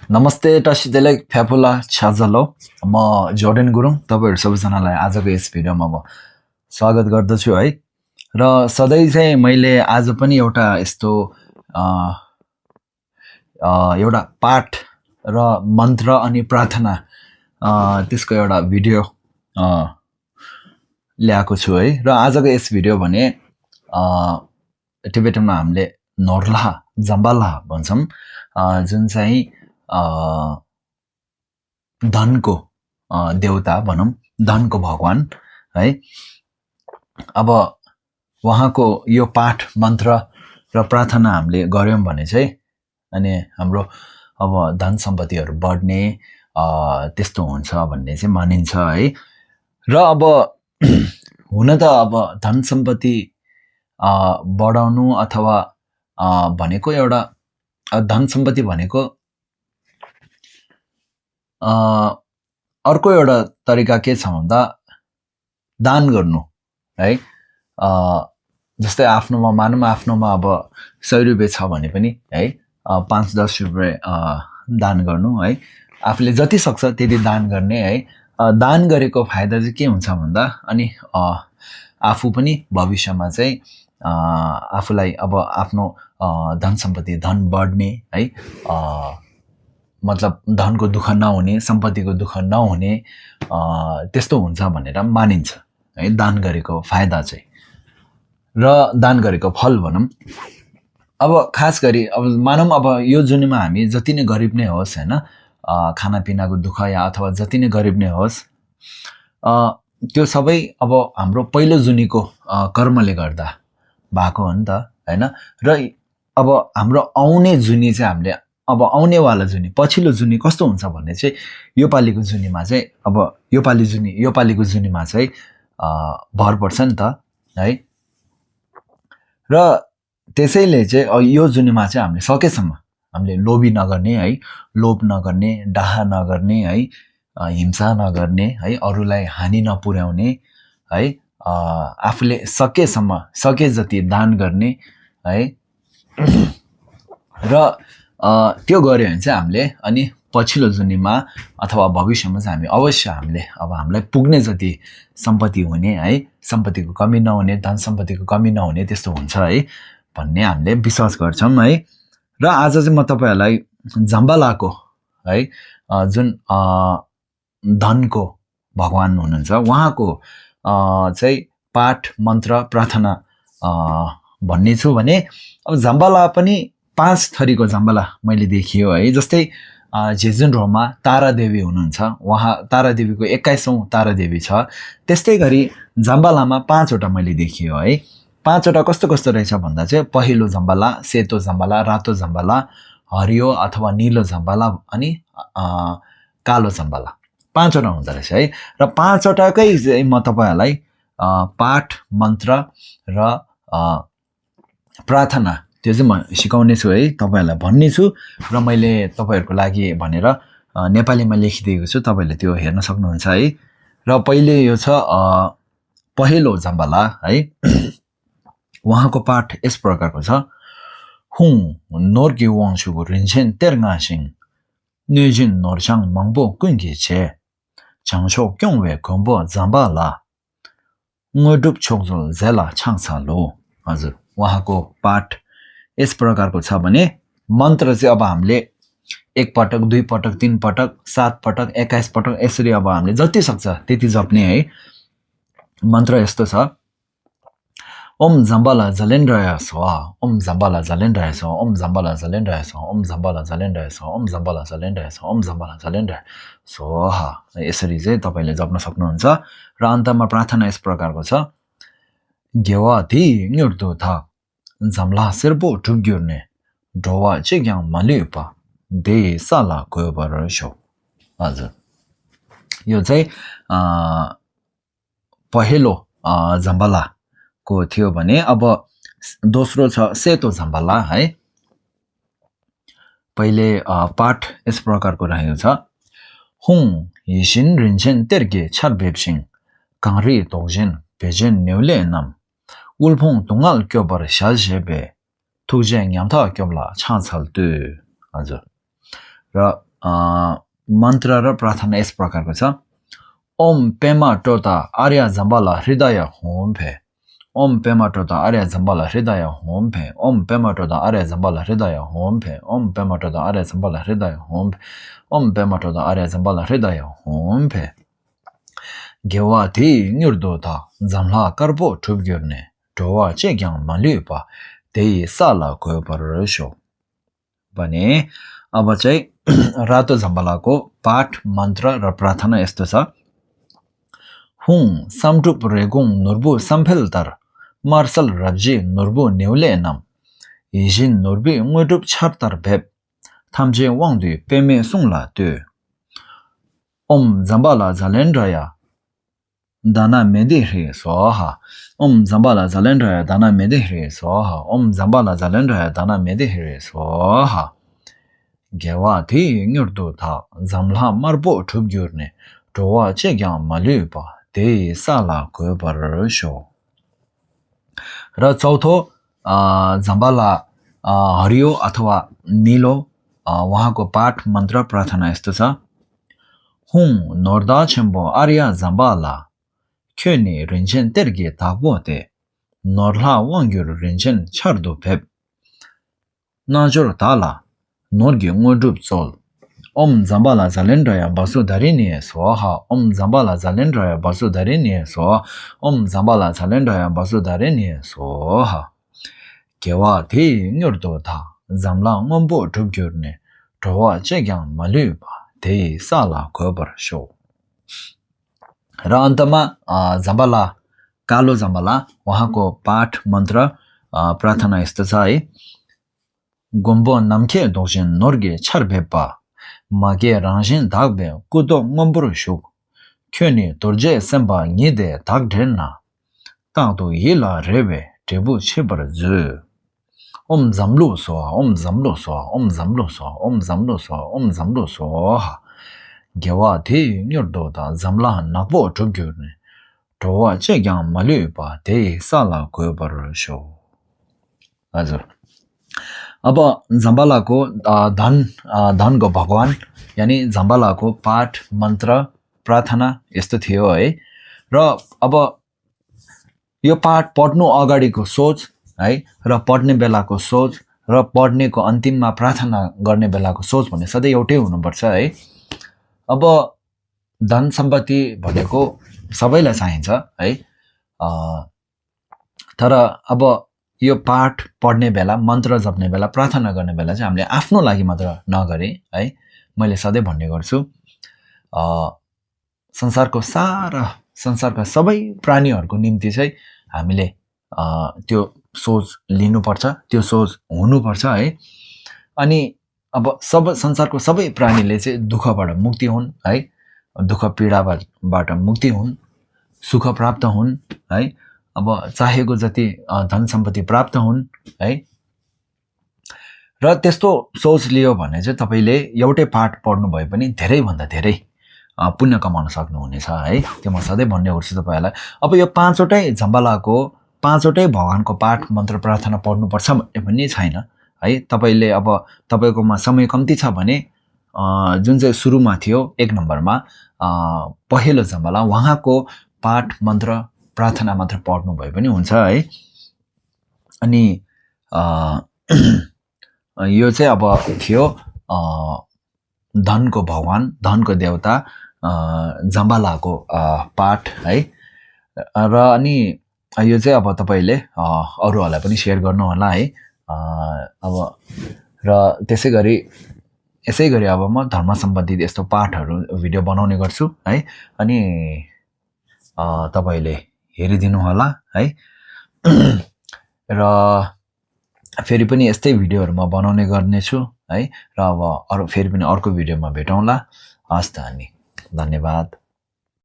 नमस्ते टसिदेले फ्याफुला छ्याजलो म जोर्डेन गुरुङ तपाईहरु सबैजनालाई आजको यस भिडियोमा म स्वागत गर्दछु है र सधैं चाहिँ मैले आज पनि एउटा यस्तो एउटा पाठ र मन्त्र अनि प्रार्थना त्यसको एउटा भिडियो ल्याएको छु है र आजको यस भिडियो भने टिबेटनमा हामीले नोर्ला जम्बाला भन्छौं जुन चाहिँ धनको देवता भनौं धनको भगवान है अब उहाँको यो पाठ मन्त्र र प्रार्थना हामीले गर्यौं भने चाहिँ अनि हाम्रो अब धन सम्पत्तिहरु बढ्ने त्यस्तो हुन्छ भन्ने चाहिँ मानिन्छ है र अब हुन त अब धन सम्पत्ति बढाउनु अथवा भनेको एउटा धन सम्पत्ति भनेको अर्को एउटा तरिका के छ भन्दा दान गर्नु है जस्तै आफ्नोमा मानौं आफ्नोमा अब 100 रुपैयाँ छ भने पनि है 5-10 रुपैयाँ दान गर्नु है आफूले जति सक्छ त्यति दान गर्ने है दान गरेको फाइदा चाहिँ के हुन्छ भन्दा अनि आफू पनि भविष्यमा चाहिँ आफूलाई अब आफ्नो धन सम्पत्ति धन बढ्ने है मतलब धनको दुःख नहुने सम्पत्तिको दुःख नहुने त्यस्तो हुन्छ भनेर मानिन्छ है दान गरेको फाइदा चाहिँ र दान गरेको फल भनौं अब खास गरी अब मानौं अब यो जुनीमा हामी जति नै गरिब नै होस् हैन खाना पिनाको दुःख या अथवा जति नै गरिब नै होस् त्यो सबै अब हाम्रो पहिलो जुनीको कर्मले गर्दा भएको हो नि त हैन र अब हाम्रो आउने जुनी चाहिँ हामीले अब आउने वाला जुनी पछिल्लो जुनी कस्तो हुन्छ भन्ने चाहिँ यो पालीको जुनीमा चाहिँ अब यो पालीको जुनीमा चाहिँ भर पर्छ नि त है र त्यसैले चाहिँ यो जुनीमा चाहिँ हामीले सकेसम्म हामीले लोभी नगर्ने है लोभ नगर्ने डाहा नगर्ने है हिंसा नगर्ने है अरूलाई हानि नपुर्याउने है आफूले सकेसम्म सके जति दान गर्ने है र त्यो गर्यो भने चाहिँ हामीले अनि पछिल्लो जुनीमा अथवा भविष्यमा चाहिँ हामी अवश्य हामीले अब हामीलाई पुग्ने जति सम्पत्ति हुने है सम्पत्तिको कमी नहुने धन सम्पत्तिको कमी नहुने त्यस्तो हुन्छ है भन्ने हामीले विश्वास गर्छौं है र आज चाहिँ म तपाईहरुलाई जम्बालाको है जुन धनको भगवान हुनुहुन्छ उहाँको चाहिँ पाठ मन्त्र प्रार्थना भन्ने छु भने अब जम्बाला पनि 5 थरीको जम्बाला मैले देखियो है जस्तै जेजुनरोमा तारा देवी हुनुहुन्छ उहाँ तारा देवीको 21औं तारा देवी छ त्यस्तै गरी जम्बालामा 5 वटा मैले देखियो है 5 वटा कस्तो कस्तो रहेछ भन्दा चाहिँ पहिलो जम्बाला सेतो जम्बाला रातो जम्बाला हरियो अथवा नीलो जम्बाला अनि कालो जम्बाला 5 वटा हुँदा रहेछ है र 5 वटाकै चाहिँ म तपाईहरुलाई पाठ मन्त्र र प्रार्थना त्यो चाहिँ म सिकाउने छु है तपाईहरुलाई भन्ने छु र मैले तपाईहरुको लागि भनेर नेपालीमा लेखिदिएको छु तपाईले त्यो हेर्न सक्नुहुन्छ है र पहिले यो छ पहिलो जम्बाला है उहाँको पाठ यस प्रकारको छ हुङ नोर्गे वाङसुको रिन्सेन तेरगासिङ नेजिन नोरचाङ मंगबो कुंगे छे चाङशो क्योंवे combo जम्बाला ngoduk chokjol zela changsalo हजुर उहाँको पाठ यस प्रकारको छ भने मन्त्र चाहिँ अब हामीले 1 पटक 2 पटक 3 पटक 7 पटक 21 पटक यसरी अब हामीले जति सक्छ त्यति जप्ने है मन्त्र यस्तो छ ओम जम्बाला जलेन्द्रय स्वा ओम जम्बाला जलेन्द्रय स्वा ओम जम्बाला जलेन्द्रय स्वा ओम जम्बाला जलेन्द्रय स्वा ओम जम्बाला जलेन्द्रय स्वा ओम जम्बाला जलेन्द्रय स्वाहा यसरी चाहिँ तपाईले जप्न सक्नुहुन्छ र अन्तमा प्रार्थना यस प्रकारको छ गेवाथि न्युर्दो था जम्ला सिरबो ठुग्युर्ने ढोवा चिग्याङ मलिपा दे साला गोबर शो हजुर यो चाहिँ पहिलो जम्बाला को थियो भने अब दोस्रो छ सेतो जम्बाला है पहिले पाठ यस प्रकारको रहेको छ हुङ हिसिन रिन्सेन तेर्गे छरबेपसिङ कांगरी तोगजेन बेजेन नेउले नाम 울풍 동알 껴버려 샤제베 투쟁 양타 껴블라 찬살드 हजुर र मन्त्र र प्रार्थना यस प्रकारको छ ओम पेमा टोता आर्य जम्बाला हृदय होम फे ओम पेमा टोता आर्य जम्बाला हृदय होम फे ओम पेमा टोता आर्य जम्बाला हृदय होम फे ओम पेमा टोता आर्य जम्बाला हृदय होम फे ओम पेमा टोता आर्य जम्बाला हृदय होम फे गेवा थी न्युर्दो था जमला करबो ठुब गिर्ने ढोवा चे ग्याङ मलिपा त्यही साला कोयो परशो भने अब चाहिँ रातो झम्बलाको पाठ मन्त्र र प्रार्थना यस्तो छ हुङ समटुप रेगुङ नुर्बु सम्फेलतर मार्सल रब्जी नुर्बु नेउले नाम हिजिन नुर्बी ङुडुप छर्तर भेप थाम्जे वाङदुई पेमे सुङला त्यो ओम जम्बाला झलेन्ड्रया दाना मेदिह्रे स्वाहा ओम जम्बाला झलेन्ड्रया दाना मेदिह्रे स्वाहा ओम जम्बाला झलेन्ड्रया दाना मेदिह्रे स्वाहा गेवा थी न्युर्दो था जमला मर्बो ठुब गिर्ने ढोवा चे ग्याङ मलिपा त्यही साला कोयो परशो र चौथो जम्बाला हरियो अथवा नीलो उहाँको पाठ मन्त्र प्रार्थना यस्तो छ हुङ नोर्दा छेम्बो आर्या जम्बाला ख्योनी रिन्चेन तेर्गे ताबोते नोर्ला वाङ्ग्युर रिन्चेन छर्दो भेप नाजोर ताला नोर्गे ङोडुप चोल ओम जम्बाला झलेन्ड्रया वसुधरिणी स्वाहा ओम जम्बाला झलेन्ड्रया वसुधरिणी स्वाहा ओम जम्बाला झलेन्ड्रया वसुधरिणी स्वाहा केवा थी न्युर्दो था जमला ngombo ठुब्ग्युर्ने ढोवा चेग्याङ मलिपा त्यही साला खोबर शो र अन्तमा जम्बाला कालो जम्बाला उहाँको पाठ मन्त्र प्रार्थना यस्तो छ है गोम्बो नम्खे दोक्सिन नोर्गे छर्भेपा मागे रांजिन धागबे कुदो ngombo शुक ख्योनी तोर्जे सेम्बा निदे धाग ढेना तांतो येला रेबे टेबु छेबर जु ओम जमलो स्वाहा ओम जमलो स्वाहा ओम जमलो स्वाहा ओम जमलो स्वाहा ओम जमलो स्वाहा गेवा थी न्युर्दो ता जमला नक्बो ठुग्युर्ने ढोवा चेग्याङ मलिपा त्यही साला कोयो परशो हजुर अब जम्बालाको धनको भगवान यानी जम्बालाको पाठ मन्त्र प्रार्थना यस्तो थियो है र अब यो पाठ पढ्नु अगाडिको सोच है र पढ्ने बेलाको सोच र पढ्नेको अन्तिममा प्रार्थना गर्ने बेलाको सोच भन्ने सधैँ एउटै हुनुपर्छ है अब धन सम्पत्ति भनेको सबैलाई चाहिन्छ है तर अब यो पाठ पढ्ने बेला मन्त्र जप्ने बेला प्रार्थना गर्ने बेला चाहिँ हामीले आफ्नो लागि मात्र नगरे है मैले सधैँ भन्ने गर्छु संसारका सबै प्राणीहरूको निम्ति चाहिँ हामीले त्यो सोच लिनुपर्छ त्यो सोच हुनुपर्छ है अनि अब संसारको सबै प्राणीले चाहिँ दुःखबाट मुक्ति हुन् है दुःख पीडाबाट मुक्ति हुन् सुख प्राप्त हुन् है अब चाहेको जति धन सम्पत्ति प्राप्त हुन् है र त्यस्तो सोच लियो भने चाहिँ तपाईले एउटै पाठ पढ्नु भए पनि धेरै भन्दा धेरै पुण्य कमाउन सक्नुहुनेछ है त्यो म सधैँ भन्ने गर्छु तपाईहरुलाई अब यो पाँचवटै जम्बालाको पाँचवटै भगवानको पाठ मन्त्र प्रार्थना पढ्नुपर्छ भन्ने छैन है तपाईले अब तपाईकोमा समय कम्ती छ भने जुन चाहिँ सुरुमा थियो 1 नम्बरमा पहिलो जम्बाला उहाँको पाठ मन्त्र प्रार्थना मात्र पढ्नु भए पनि हुन्छ है अनि यो चाहिँ अब थियो धनको भगवान धनको देवता जम्बालाको पाठ है र अनि यो चाहिँ अब तपाईले अरूहरूलाई पनि शेयर गर्नु होला है अब र यसै गरी अब म धर्म सम्बन्धित यस्तो पाठहरू भिडियो बनाउने गर्छु है अनि तपाईले हेरिदिनु होला है र फेरि पनि यस्तै भिडियोहरु म बनाउने गर्नेछु है र अब फेरि पनि अर्को भिडियोमा भेटौँला हस्त अनि धन्यवाद।